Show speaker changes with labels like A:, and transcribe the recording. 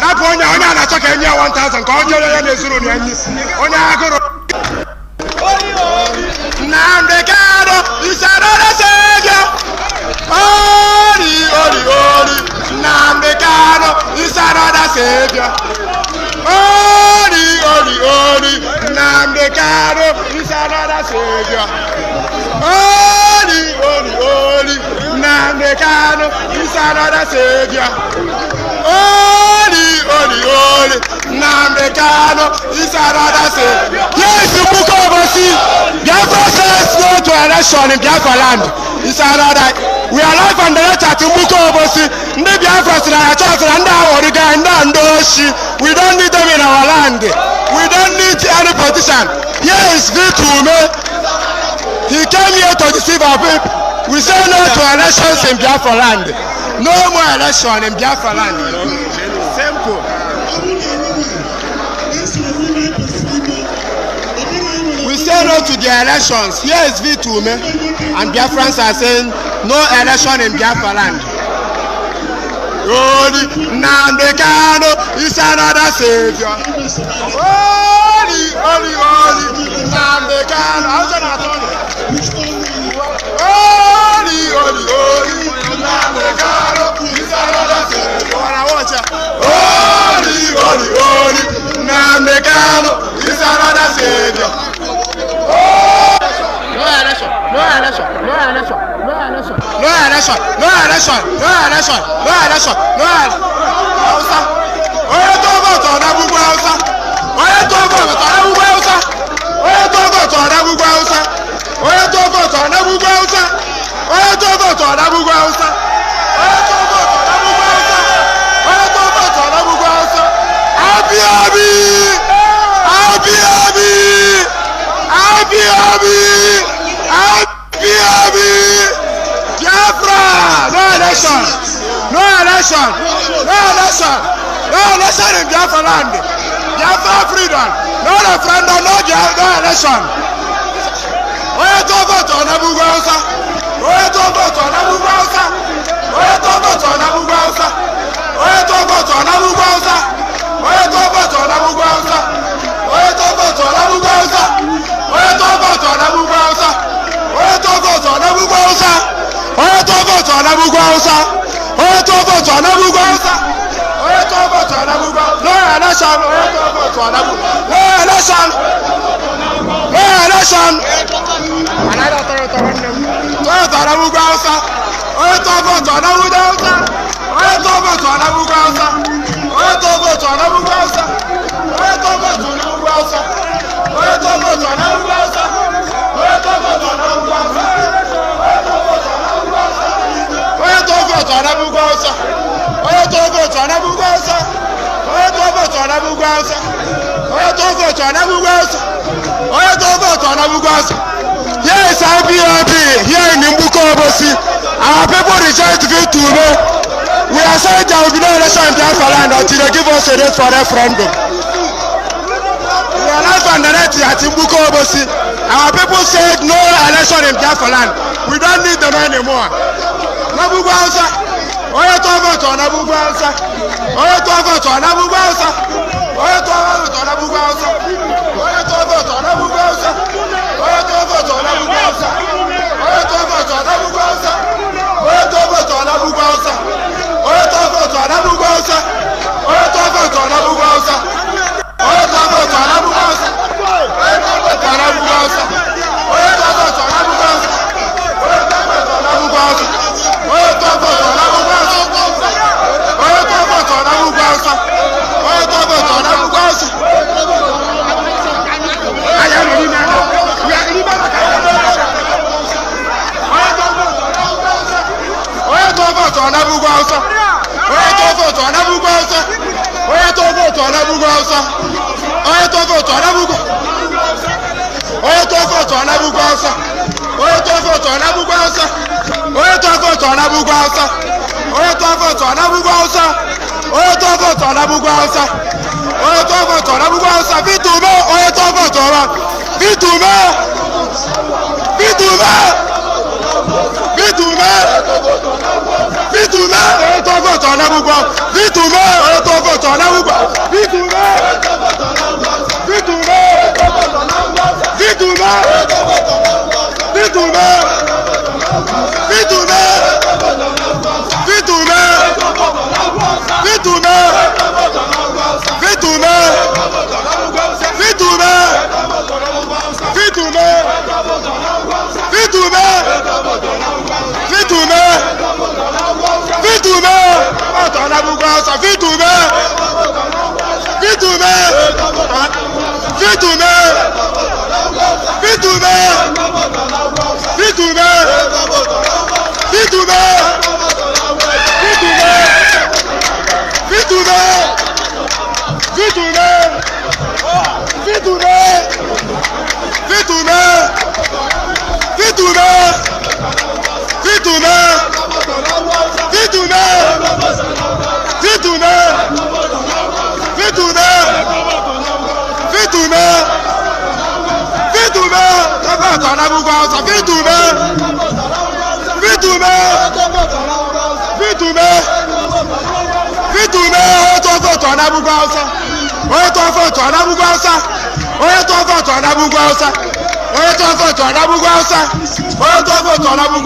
A: Rapụ onye onye a na-achọ ka enye ya 1000 ka ọ jere ya n'ezinụlọ ya nyi. Onye agụrụ. Nnamdi Kanu is another savior. Ori, ori, ori. Nnamdi Kanu is another savior. Ori, ori, ori. Nnamdi Kanu is another savior. Ori, ori, ori. Nnamdi Kanu is another savior. Ori, ori, ori. Nnamdi Kanu is another savior. Yes, Mgbuka Obosi. Biafra says no to election in Biafra land. It's another. We are live on the right at Mgbuka Obosi. Ndị Biafra sị na ya chọọchị na ndị aghọrịga ndị a ndị oshi. We don't need them in our land. We don't need any politician. Here is Victor Umeh. He came here to deceive our people. We say no to elections in Biafra land. No more election in Biafra land. Simple.
B: Ọ bụrụ na anyị nwe esi eme ihe kwesịrị ime, ọ bụrụ na anyị nwere
A: We say no to the elections. Here is Victor Umeh. And Biafrans are saying no election in Biafra land. Holy Nnamdi Kanu is another savior. Holy, holy, holy Nnamdi Kanu. Hausa na-atọ nụ. Holy, holy, holy Nnamdi Kanu is another savior. Wanna watch ya? Holy, holy, holy Nnamdi Kanu is another savior. No election, no election, no election, no election, no election, no election, no election, no election, no election. Hausa. Onye tụọ vote ọ na-agbugbu Hausa. Onye tụọ vote ọ na-agbugbu Hausa. Onye tụọ vote ọ na-agbugbu Hausa. Onye tụọ vote ọ na-agbugbu Hausa. Onye tụọ vote ọ na-agbugbu Hausa. Onye tụọ vote ọ na-agbugbu Hausa. Onye tụọ vote ọ na-agbugbu Hausa. IPOB! IPOB! IPOB! IPOB! Biafra! No election! No election! No election! No election in Biafra land! Biafra freedom! No referendum! No, no election! Onye tụọ vote ọ na-agbugbu Hausa! Onye tụọ vote ọ na-agbugbu Hausa! Onye tụọ vote ọ na-agbugbu Hausa! Onye tụọ vote ọ na-agbugbu Hausa! Onye tụọ vote ọ na-agbugbu Hausa! Onye tụọ vote ọ na-agbugbu Hausa! Onye tụọ vote ọ na-agbugbu Hausa! Onye tụọ vote ọ na-agbugbu Hausa! Onye tụọ vote ọ na-agbugbu Hausa! Onye tụọ vote ọ na-agbugbu Hausa! Onye tụọ vote ọ na-agbugbu. No election! Onye tụọ vote ọ na-agbugbu. No election! No election! Anaghị atọrọ ụtọ nwanne m. Tụọ vote ọ na-agbugbu Hausa! Onye tụọ vote ọ na-agbugbu Hausa! Onye tụọ vote ọ na-agbugbu Hausa! Onye tụọ vote ọ na-agbugbu Hausa! Onye tụọ vote ọ na-agbugbu Hausa! Onye tụọ vote ọ na-agbugbu Hausa! Onye tụọ vote ọ na-agbugbu Hausa! Onye tụọ vote ọ na-agbugbu Hausa! Onye tụọ vote ọ na-agbugbu Hausa! Onye tụọ vote ọ na-agbugbu Hausa! Onye tụọ vote ọ na-agbugbu Hausa! Onye tụọ vote ọ na-agbugbu Hausa! Here is IPOB here in Mgbuka Obosi. Our people reject Victor Umeh. We are saying there will be no election in Biafra land until they give us a date for referendum. We are live and direct at Mgbuka Obosi. Our people said no election in Biafra land. We don't need them anymore. N'agbugbu Hausa. Onye tụọ vote ọ na-agbugbu Hausa. Onye tụọ vote ọ na-agbugbu Hausa. Onye tụọ vote ọ na-agbugbu Hausa. Onye tụọ vote ọ na-agbugbu Hausa. Onye tụọ vote ọ na-agbugbu Hausa. Onye tụọ vote ọ na-agbugbu Hausa. Onye tụọ vote ọ na-agbugbu Hausa. Onye tụọ vote ọ na-agbugbu Hausa. Onye tụọ vote ọ na-agbugbu Hausa. Onye tụọ vote ọ na-agbugbu Hausa. Onye tụọ vote ọ na-agbugbu Hausa. Onye tụọ vote ọ na-agbugbu Hausa. Onye tụọ vote ọ na-agbugbu Hausa. Onye tụọ vote ọ na-agbugbu Hausa. Onye tụọ vote ọ na-agbugbu Hausa. Onye tụọ vote ọ na-agbugbu Hausa. Anyị anọ n'ime ebe a. We are n'ime ebe a ka anyị nọ. Onye tụọ vote ọ na-agbugbu Hausa. Onye tụọ vote ọ na-agbugbu Hausa. Onye tụọ vote ọ na-agbugbu Hausa. Onye tụọ vote ọ na-agbugbu Hausa. Onye tụọ vote ọ na-agbugbu. Onye tụọ vote ọ na-agbugbu Hausa. Onye tụọ vote ọ na-agbugbu Hausa. Onye tụọ vote ọ na-agbugbu Hausa. Onye tụọ vote ọ na-agbugbu Hausa. Onye tụọ vote ọ na-agbugbu Hausa. Onye tụọ vote ọ na-agbugbu Hausa. Victor Umeh, onye tụọ vote ọ na. Victor Umeh. Victor Umeh. Victor Umeh. Victor Umeh, onye tụọ vote ọ na-agbugbu. Victor Umeh, onye tụọ vote ọ na-agbugbu. Anabugwu Awụsa. Vitume, vitume, vitume, vitume, vitume, vitume, vitume, vitume, vitume, vitume, vitume, vitume, vitume, vitume, vitume, vitume, vitume, vitume, vote Anabugwu Awụsa. Vitume, vitume, vitume, vitume. Onye tụọ vote Anabugwu Awụsa. Onye tụọ vote Anabugwu Awụsa. Onye tụọ vote Anabugwu Awụsa. Onye tụọ vote Anabugwu Awụsa. Onye tụọ vote Anabugwu.